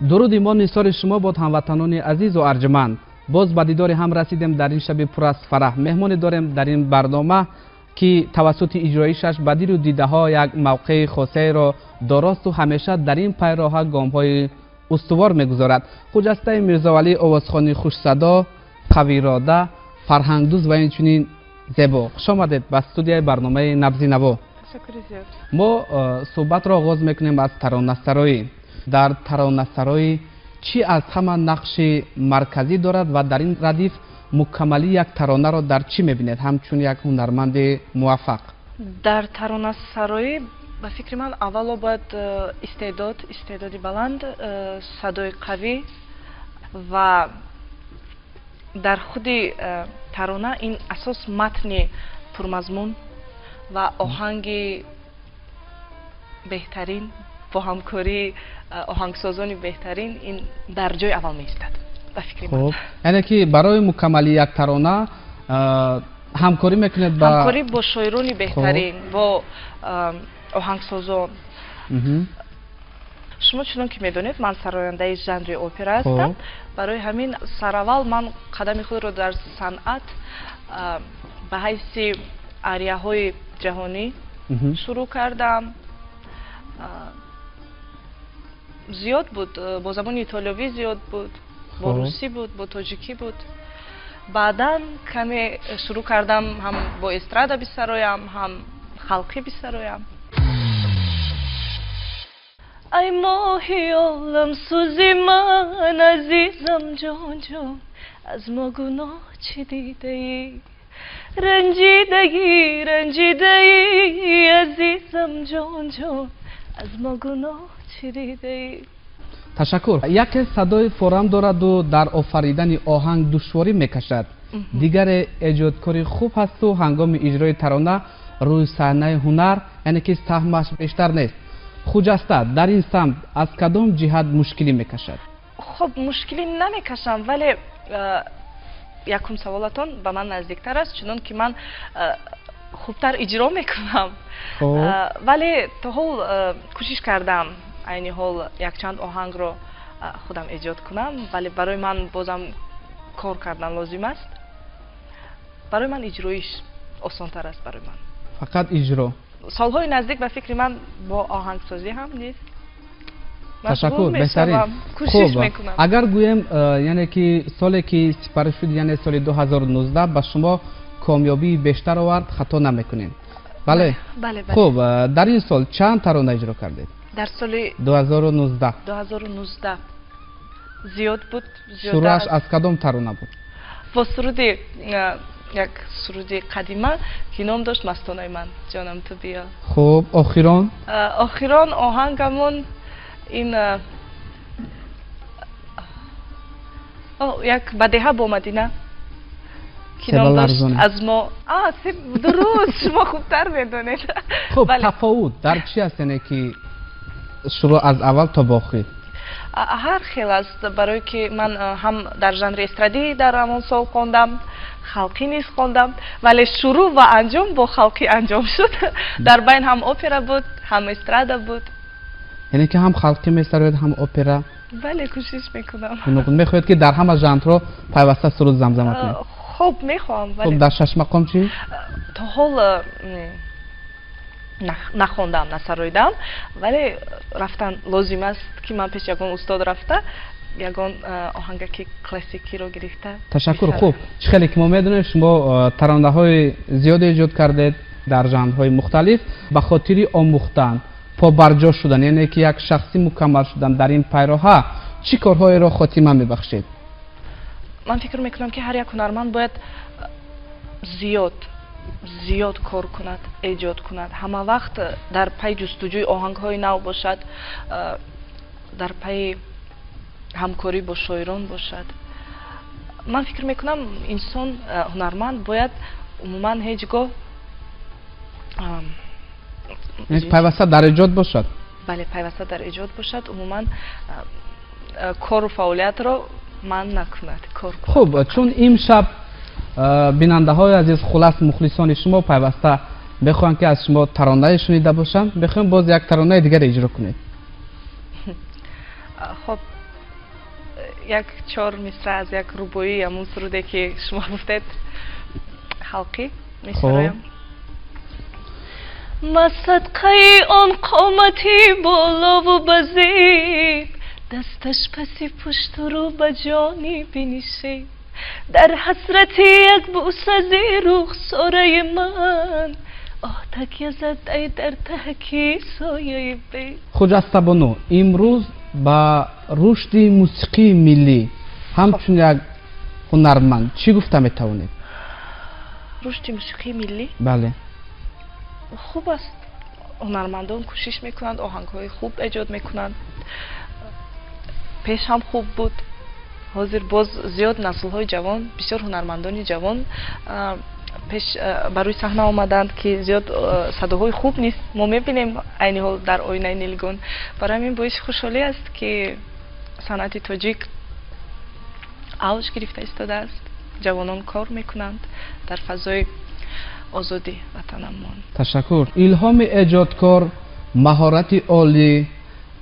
Дуруди мо нисори шумо бод, ҳамватанони азизу арҷманд. Боз ба дидори ҳам расидем дар ин шаби пур аз фараҳ. Меҳмоне дорем дар ин барнома, ки тавассути иҷроишаш ба дилу дидаҳо як мавқеи хосаеро доросту ҳамеша дар ин пайроҳа гомҳои устувор мегузорад. Хуҷастаи Мирзовалӣ, овозхони хушсадо, қавиирода, фарҳангдӯст ва инчунин зебо. Хуш омадед ба студияи барномаи «Набзи наво». Ташаккури зиёд. Мо суҳбатро оғоз мекунем аз таронасароӣ. Дар таронасароӣ чӣ аз ҳама нақши марказӣ дорад ва дар ин радиф мукаммалии як таронаро дар чӣ мебинед ҳамчун як ҳунарманди муваффақ? Дар таронасароӣ, ба фикри ман, аввало бояд истеъдод, истеъдоди баланд, садои қавӣ ва дар худи тарона ин асос матни пурмазмун ва оҳанги беҳтарин бо ҳамкории оҳангсозони беҳтарин, ин дар ҷои аввал меистад, ба фикри ман. Хуб, яъне ки барои мукаммалии як тарона ҳамкорӣ мекунед ба Ҳамкорӣ бо шоирони беҳтарин, бо оҳангсозон. Шумо чунон ки медонед, ман сарояндаи жанри опера ҳастам. Барои ҳамин сараввал ман қадами худро дар санъат ба ҳайси арияҳои ҷаҳонӣ шурӯъ кардам. Зиёд буд, бо забони итолиёвӣ зиёд буд, бо русӣ буд, бо тоҷикӣ буд. Баъдан каме шурӯъ кардам ҳам бо эстрада бисароям, ҳам халқӣ бисароям. Ай моҳи олам, сӯзи ман, азизам, ҷон, ҷон, аз мо гуноҳ чӣ дидаӣ, ранҷидаӣ, ранҷидаӣ? Азизам, ҷон, ҷон, аз мо гуноҳ чӣ дидаӣ? Ташаккур. Яке садои форам дораду дар офаридани оҳанг душворӣ мекашад, дигаре эҷодкори хуб ҳасту ҳангоми иҷрои тарона рӯи саҳнаи ҳунар, яъне ки саҳмаш бештар нест. Хуҷаста дар ин самт аз кадом ҷиҳат мушкилӣ мекашад? Хуб, мушкилӣ намекашам, вале якум саволатон ба ман наздиктар аст, чунон ки ман хубтар иҷро мекунам. Вале то ҳол кӯшиш кардам айни ҳол якчанд оҳангро худам эҷод кунам, вале барои ман бозам кор кардан лозим аст. Барои ман иҷроиш осонтар аст барои ман. Фақат иҷро. Солҳои наздик, ба фикри ман, бо оҳангсозӣ ҳам низ Ташаккур, беҳтарин. Кӯшиш мекунам. Агар гӯем, яъне ки соле ки сипарӣ шуд, яъне соли 2019 ба шумо комёбии бештар овард, хато намекунем, бале? Бале. Хуб, дар ин сол чанд тарона иҷро кардед? Дар соли 2019. 2019 зиёд буд. Шурӯъаш аз кадом тарона буд? Бо суруди, як суруди қадима, ки ном дошт «Мастонаи ман, ҷонам, ту биё». Хуб, охирон? Охирон оҳангамон ин як «Ба деҳа бо Мадина», ки ном дошт «Аз мо». Дуруст, шумо хубтар медонед. Хуб, тафовут дар чи аст, яъне ки шурӯъ аз аввал то ба охир? Ҳар хел аст, барое ки ман ҳам дар жанри эстрадӣ дар ҳамон сол хондам, халқӣ низ хондам, вале шурӯъ ва анҷом бо халқӣ анҷом шуд. Дар байн ҳам опера буд, ҳам эстрада буд. Яъне ки ҳам халқӣ месароед, ҳам опера? Бале, кӯшиш мекунам. Мехоҳед, ки дар ҳама жанрҳо пайваста суруд замзама кунед? Хуб, мехоҳам. Хуб, дар шашмақом чӣ? То ҳол нахондам, насароидам, вале рафтан лозим аст, ки ман пеш ягон устод рафта, ягон оҳангаки классикиро гирифта. Ташаккур. Хуб, чӣ хеле ки мо медонем, шумо таронаҳои зиёде эҷод кардед дар жанрҳои мухталиф. Ба хотири омӯхтан, побарҷо шудан, яъне ки як шахси мукаммал шудан дар ин пайроҳа чӣ корҳоеро хотима мебахшед? Ман фикр мекунам, ки ҳар як ҳунарманд бояд зиёд зиёд кор кунад, эҷод кунад, ҳама вақт дар пайи ҷустуҷӯи оҳангҳои нав бошад, дар пайи ҳамкорӣ бо шоирон бошад. Ман фикр мекунам, инсон, ҳунарманд бояд умуман ҳеҷ гоҳ Пайваста дар эҷод бошад. Бале, пайваста дар эҷод бошад, умуман кору фаъолиятро манъ накунад, кор. Хуб, чун имшаб бинандаҳои азиз, хулас мухлисони шумо пайваста мехоҳанд, ки аз шумо таронае шунида бошанд, мехоҳем боз як таронаи дигаре иҷро кунед. Хуб. Як чор мисра аз як рубоӣ, ҳамун суруде ки шумо гуфтед, халқӣ месароям. Ма садқаи он қомати болову базеб, дасташ паси пушту рӯ ба ҷони бинишеб, дар ҳасрати як бӯса зи рухсораи ман, оҳ такя зад ай дар таҳки сояи бед. Хуҷастабону, имрӯз ба рушди мусиқии миллӣ ҳамчун як ҳунарманд чӣ гуфта метавонед? Рушди мусиқии миллӣ? Бале. Хуб аст, ҳунармандон кӯшиш мекунанд, оҳангҳои хуб эҷод мекунанд. Пеш ҳам хуб буд, ҳозир боз зиёд наслҳои ҷавон, бисёр ҳунармандони ҷавон пеш ба рӯи саҳна омаданд, ки зиёд садоҳои хуб низ мо мебинем айни ҳол дар оинаи нилгун. Барои ҳамин боиси хушҳолӣ аст, ки санъати тоҷик авҷ гирифта истодааст, ҷавонон кор мекунанд дар фазои озоди ватанамон. Ташаккур. Илҳоми эҷодкор, маҳорати олӣ,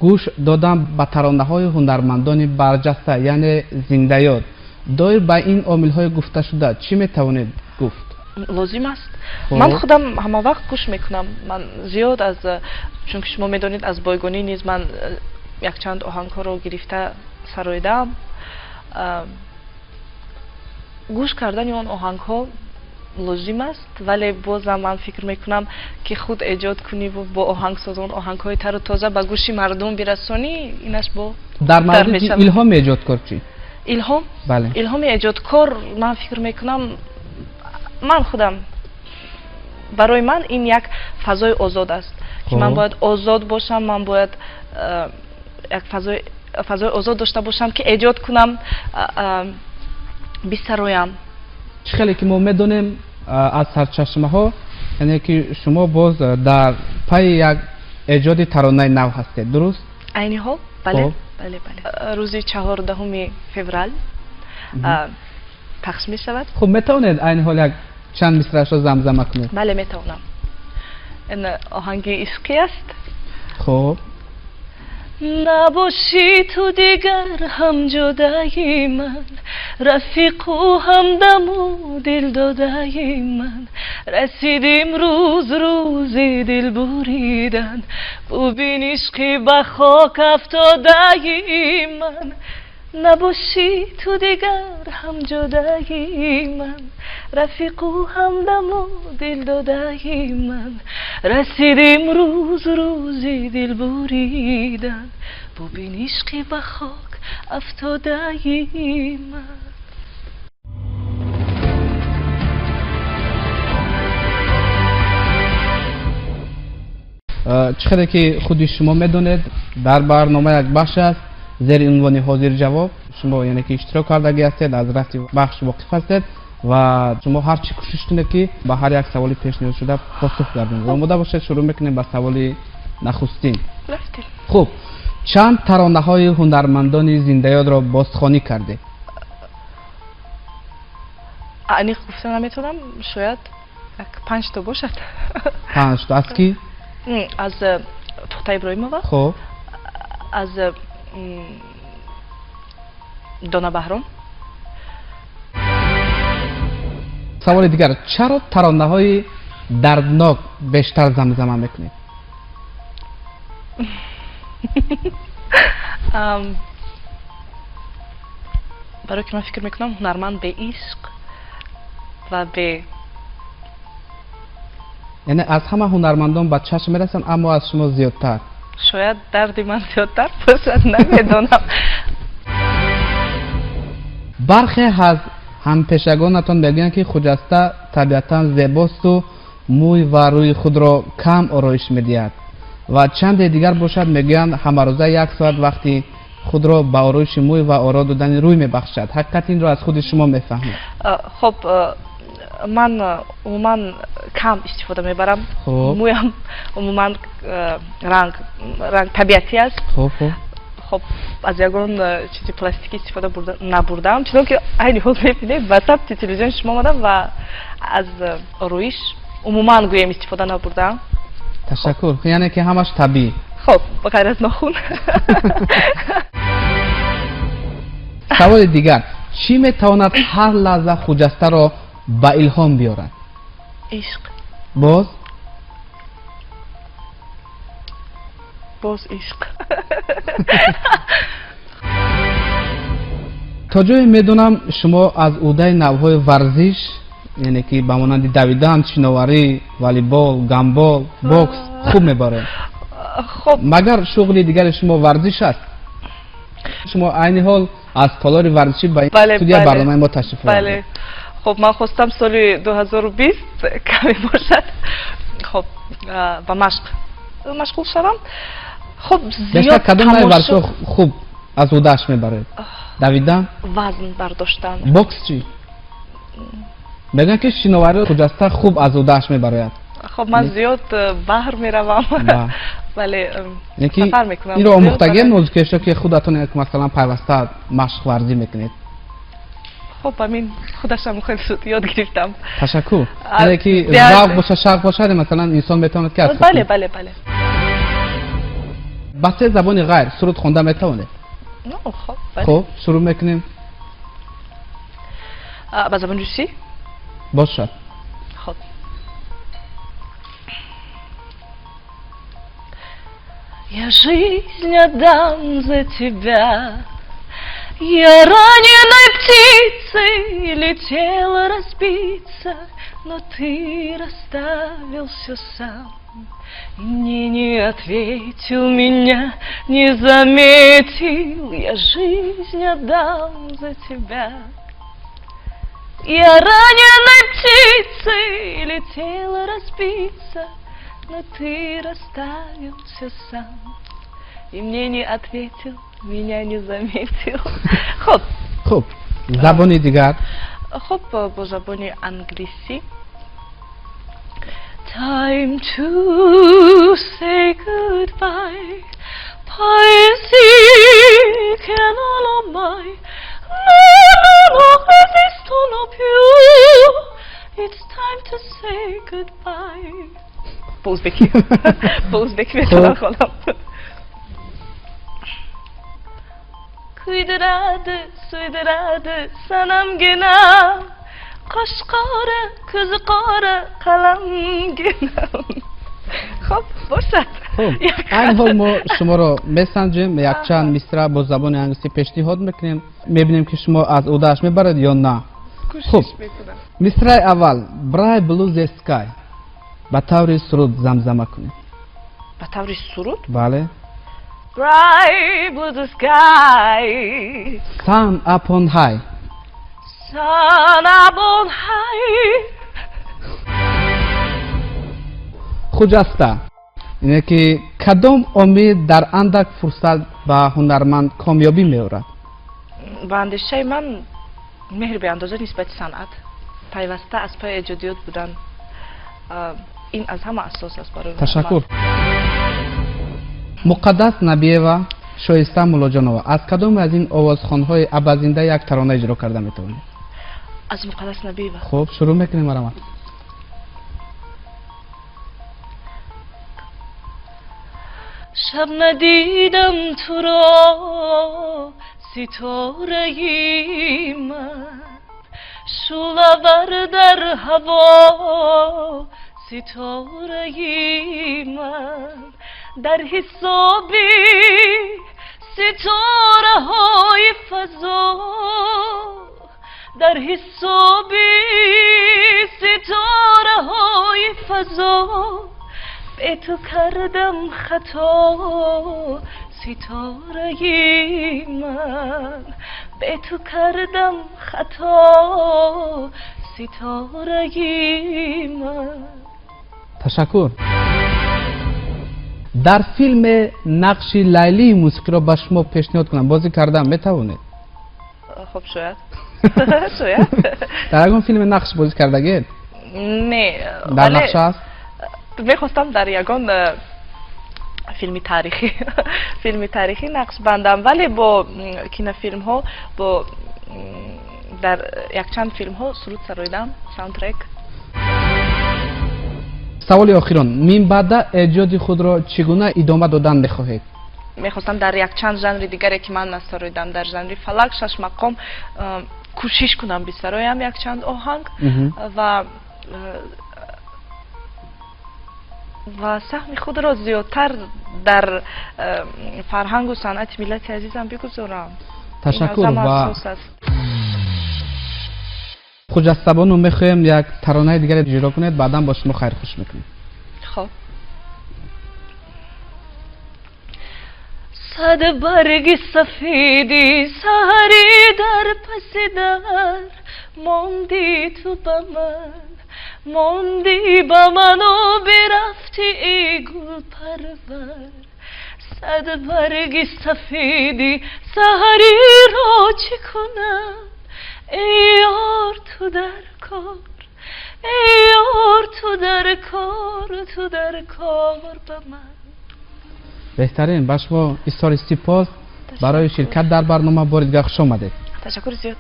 гӯш додан ба таронаҳои ҳунармандони барҷаста, яъне зиндаёд, доир ба ин омилҳои гуфташуда чӣ метавонед гуфт? Лозим аст. Ман худам ҳама вақт гӯш мекунам. Ман зиёд аз, чунки шумо медонед, аз бойгонӣ низ ман якчанд оҳангҳоро гирифта сароидаам. Гӯш кардани он оҳангҳо лозим аст, вале бозам ман фикр мекунам, ки худ эҷод куниву бо оҳангсозон оҳангҳои тару тоза ба гӯши мардум бирасонӣ, инаш бо дар мавриди илҳоми эҷодкор чӣ? Илҳом? Бале. Илҳоми эҷодкор, ман фикр мекунам, ман худам, барои ман ин як фазои озод аст, ки ман бояд озод бошам, ман бояд як фазои озод дошта бошам, ки эҷод кунам, бисароям. Чӣ хеле ки мо медонем аз сарчашмаҳо, яъне ки шумо боз дар пайи як эҷоди таронаи нав ҳастед, дуруст? Айни ҳол? Бале, бале, бале. Рӯзи 14 феврал пахш мешавад. Хуб, метавонед айни ҳол як чанд мисраашро замзама кунед? Бале, метавонам. Ин оҳанги ишқӣ аст. Хуб. Набошӣ ту дигар ҳамҷодаи ман, рафиқу ҳамдаму дилдодаи ман, расид имрӯз рӯзи дилбуридан, бубин ишқи ба хок афтодаи ман. Набошӣ ту дигар ҳамҷодаи ман, рафиқу ҳамдаму дилдодаи ман, расид имрӯз рӯзи дилбуридан, бубин ишқи ба хок афтодаи ман. Чӣ хеле ки худи шумо медонед, дар барнома як бахш аст зери унвони ҳозир ҷавоб. Шумо яъне ки иштирок кардагӣ ҳастед, аз рафти бахш воқиф ҳастед ва шумо ҳар чӣ кӯшиш кунед, ки ба ҳар як саволи пешниҳодшуда посух гардонед. Омода бошед, шурӯъ мекунем ба саволи нахустин. Рафтем. Хуб, чанд таронаҳои ҳунармандони зиндаёдро бозхонӣ кардед? Аниқ гуфта наметавонам, шояд як 5 то бошад. 5 то. Аз кӣ? Аз Тухта Иброҳимова. Хуб. Аз Дона Баҳром. Саволи дигар: чаро таронаҳои дарднок бештар замзама мекунед? Барое ки ман фикр мекунам, ҳунарманд беишқ ва бе Яъне аз ҳама ҳунармандон ба чашм мерасанд, аммо аз шумо зиёдтар. Шояд дарди ман зиёдтар бошад, намедонам. Бархе аз ҳампешагонатон мегӯянд, ки Хуҷаста табиатан зебосту мӯй ва рӯи худро кам ороиш медиҳад, ва чанде дигар бошад мегӯянд, ҳамарӯза як соат вақти худро ба ороиши мӯй ва оро додани рӯй мебахшад. Ҳақиқати инро аз худи шумо мефаҳмед. Хуб, ман умуман кам истифода мебарам. Мӯям умуман ранг табиатӣ аст. Хуб, аз ягон чизи пластикӣ истифода набурдаам, чунон ки айни ҳол мебинед, ба сабти телевизиони шумо омадам ва аз ороиш умуман гӯем истифода набурдаам. Ташаккур, яъне ки ҳамаш табиӣ. Хуб, ба ғайр аз нохун. Саволи дигар: чӣ метавонад ҳар лаҳза Хуҷастаро ба илҳом биёрад? Ишқ. Боз? Боз ишқ. То ҷое медонам, шумо аз ӯҳдаи навъҳои варзиш, яъне ки ба монанди давидан, шиноварӣ, волейбол, гандбол, бокс хуб мебаред. Хуб. Магар шуғли дигари шумо варзиш аст? Шумо айни ҳол аз толори варзишӣ ба студияи барномаи мо ташриф овардед. Хуб, ман хостам соли 2020 каме бошад, хуб, ба машқ машғул шавам. Хуб, зиёд кадом навъи варзишро хуб аз ӯҳдааш мебаред? Давидан? Вазн бардоштан. Бокс чӣ? Мегӯянд, ки шиноварӣ Хуҷаста хуб аз ӯҳдааш мебарояд. Хуб, ман зиёд баҳр меравам, бале, сафар мекунам. Инро омӯхтагием нозукиашо, ки худатон масалан пайваста машқ варзӣ мекунед? Хуб, ҳамин худашам хеле зуд ёд гирифтам. Ташаккур. Яъне ки завқ бошад, шавқ бошад, масалан инсон метавонад ки аз Бале, бале, бале. Ба се забони ғайр суруд хонда метавонед? Хуб, бале. Хуб, шурӯъ мекунем. Ба забони русӣ? Бошад. Хуб. Я жизнь отдам за тебя, я раненой птицей летела разбиться, но ты расставил все сам. И мне не ответил, меня не заметил, я жизнь отдам за тебя. Я раненой птицей летела разбиться, но ты расставил все сам. И мне не ответил, меня не заметил. Хуб. Хуб, забони дигар? Хуб, бо забони англисӣ. Time to say goodbye. Paesi che non ho mai, no, no, non esistono più. It's time to say goodbye. Ба узбекӣ. Ба узбекӣ метавонам хонам. Kuydiradi, suydiradi sanamginam, qosh qora, ko'zi qora qalamginam. Хуб, бошад. Хуб, айни ҳол мо шуморо месанҷем, якчанд мисра бо забони англисӣ пешниҳод мекунем, мебинем, ки шумо аз ӯҳдааш мебаред ё на. Хуб, мисраи аввал: Bright Blue the Sky. Ба таври суруд замзама кунед. Ба таври суруд? Бале. Bright blue the sky. Sun up on high. Sun up on high. Хуҷаста, ине ки кадом омил дар андак фурсат ба ҳунарманд комёбӣ меорад? Ба андешаи ман, меҳри беандоза нисбати санъат, пайваста аз пайи эҷодиёт будан, ин аз ҳама асос аст барои. Ташаккур. Муқаддас Набиева, Шоиста Муллоҷонова, аз кадоме аз ин овозхонҳои абазинда як тарона иҷро карда метавонед? Аз Муқаддас Набиева. Хуб, шурӯъ мекунем, марамат. Шаб надидам туро, ситораи ман, шӯълавар дар ҳаво, ситораи ман, дар ҳисоби ситораҳои фазо, дар ҳисоби ситораҳои фазо, бе ту кардам хато, ситораи ман, бе ту кардам хато, ситораи ман. Ташаккур. Дар филме нақши Лайлии мусиқиро ба шумо пешниҳод кунам, бозӣ кардан метавонед? Хуб, шояд, шояд. Дар ягон филме нақш бозӣ кардагед? Не. Дар нақша аст? Мехостам дар ягон филми таърихӣ нақш бандам, вале бо кинофилмҳо, бо дар якчанд филмҳо суруд сароидам, саундтрек. Саволи охирон: минбаъда эҷоди худро чӣ гуна идома додан мехоҳед? Мехостам дар якчанд жанри дигаре, ки ман насароидам, дар жанри фалак, шашмақом кӯшиш кунам, бисароям якчанд оҳанг ва саҳми худро зиёдтар дар фарҳангу санъати миллати азизам бигузорам. Ташаккур. Ва Хуҷастабону, мехоҳем як таронаи дигаре иҷро кунед, баъдан бо шумо хайрхуш мекунем. Хоб. Сад барги сафеди саҳарӣ дар паси дар мондӣ, ту ба ман мондӣ, ба ману бирафтӣ, эй гулпарвар. Сад барги сафеди саҳариро чӣ кунам, эй ёр, ту дар кор, эй ёр, ту дар кор, ту дар кор ба ман. Беҳтарин. Ба шумо изҳори сипос барои ширкат дар барнома. Бори дигар хуш омадед. Ташаккури зиёд.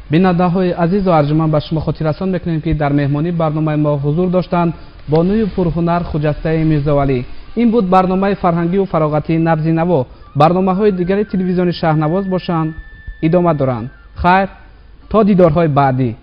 Бинандаҳои азизу арҷуманд, ба шумо хотиррасон мекунем, ки дар меҳмонии барномаи мо ҳузур доштанд бонуи пурҳунар Хуҷастаи Мирзовалӣ. Ин буд барномаи фарҳангию фароғатии «Набзи наво». Барномаҳои дигари телевизиони «Шаҳнавоз» бошанд, идома доранд. Хайр, то дидорҳои баъдӣ.